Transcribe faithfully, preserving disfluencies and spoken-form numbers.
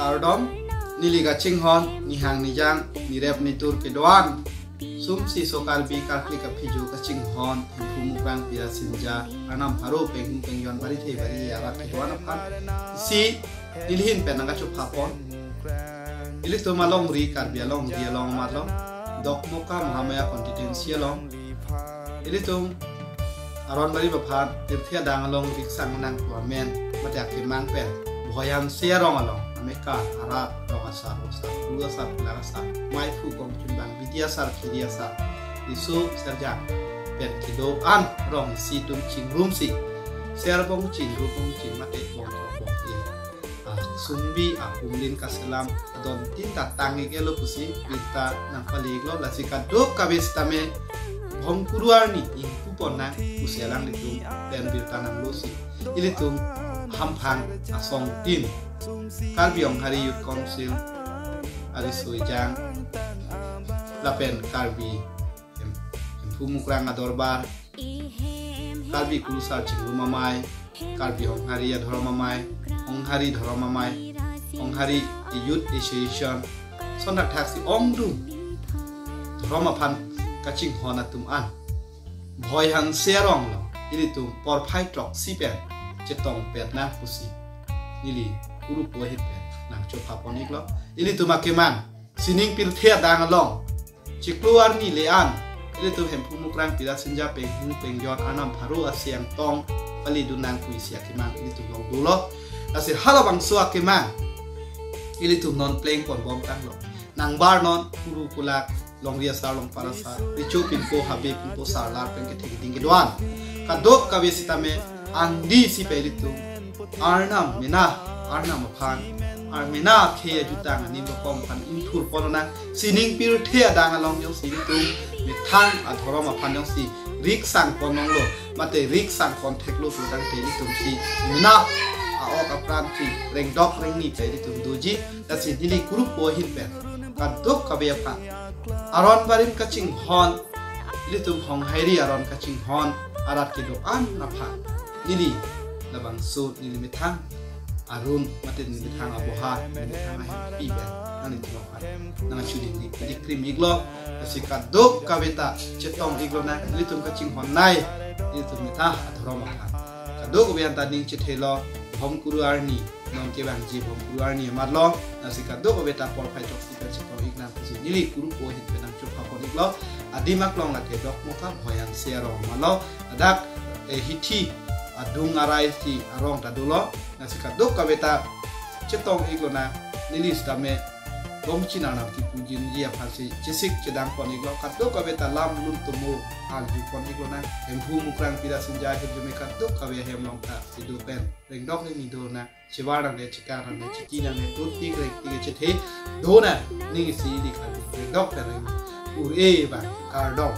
Kardom, neli kachinghon, nihang nijang, nirep nitur kedoan. Sumsi so Karbi karkli kaphijo kachinghon, Hemphu Mukrang Pirasinja, Arnam Pharo Penghung Pengjon Barithe Bari arat kedoan aphan. Si nelihin pen nangkachopha pon. Ilitum alongri, Karbi alongri along amat lo. Dokmoka Mahamaya constituency along. Ilitum aron barim aphan, pirthe adang along riksang nangpu amen, mate akemang pen Bhoihanse arong along, amekar arat, rong asar, asar, kuru asar, kelang asar, maiphu kongchunbang, bidi asar, khiri asar, riso serjang pen kedoan arong isi atum chingrumsi, ser bongchin, ru bongchin, mate bongthrok bongtin, a sumbi, a pumlin kaselam, adon tin ta tang-ik-etlo pusi birta nangpale-iklo. Lasi kadokave sitame Bhomkuru arni ingpu pon nang pusi alanglitum pen birta nanglosi, ilitum hamphang asong tin, Karbi Honghari Youth Council ariso ejang, lapen Karbi Hem-, Hemphu Mukrang adorbar, Karbi Kurusar Chingrum Amei, Karbi Honghari Adhorom Amei, Honghari Dhorom Amei, Honghari Youth Association, son thakthaksi ongdung dhorom aphan kachinghon atum an Bhoihanse arong lo, ilitum porphai throksi pen chetongpet nang pusi neli kurupo ahin pen nangchopha pon-iklo. Ilitum akemang sining pirthe adang along chiklo arni le-an, ilitum Hemphu Mukrang Pirasinja Penghung Pengjon Arnam Pharo Asiangtong palidun nang pusi akemang ilitum along dolo. Lasi halabangso akemang ilitum non pleng pon bom tanglo. Nangbar non kuru kulak, longri asar, longpar asar, recho pinpo, habe pinpo, sarlar pen kethe keding kedoan, kadokave sitame angdi si pen ilitum Arnam mena, Arnam aphan, Arnam mena akhei ajutang anim rokom aphan ingthur pon nang, sining pirthe adang along jongsi ilitum methang adhorom aphan jongsi riksang pon longlo, mate riksang pon theklo pu tangte ilitum si mena a-ok apran si rengdok rengni pen ilitum doji. Lasi neli kurupo ahin pen kadokave aphan, aron barim kachinghon, ilitum Honghari aron kachinghon arat kedoan aphan, neli labangso neli methang arun, mate neli methang aboha, neli methang ahempi pen nanglitum aphan nangchuding dik dik krim-iklo. Lasi kadokave ta chetong-iklo nang, ilitum kachinghon nei, ilitum methang adhorom aphan. Kadokave anta ning chethelo, Bhomkuru arni, non kevangji Bhomkuru arni amat lo. Lasi kadokave ta porphai throksi pen chetong-ik nang pusi neli kurupo ahin pen nangchopha pon-iklo. Adim aklong lake Dokmoka Bhoihanse arong amat lo. Ladak, eh, hithi adung arai si arong ta dolo. Lasi kadokave ta chetong-iklo nang, neli sitame bongchin arnam kipujinji aphansi chesik chedang pon-iklo. Kadokave ta lam lun tomo arju pon-iklo nang. Hemphu Mukrang Pirasinja ahirjume kadokave ahem along ta kedo pen rengdok rengni do nang, chevar nangne, chekang nangne, cheki nangne, tut tik rek tik chethe do nang, ning isi di kali rengdok pen reng ur-e bang, kardom.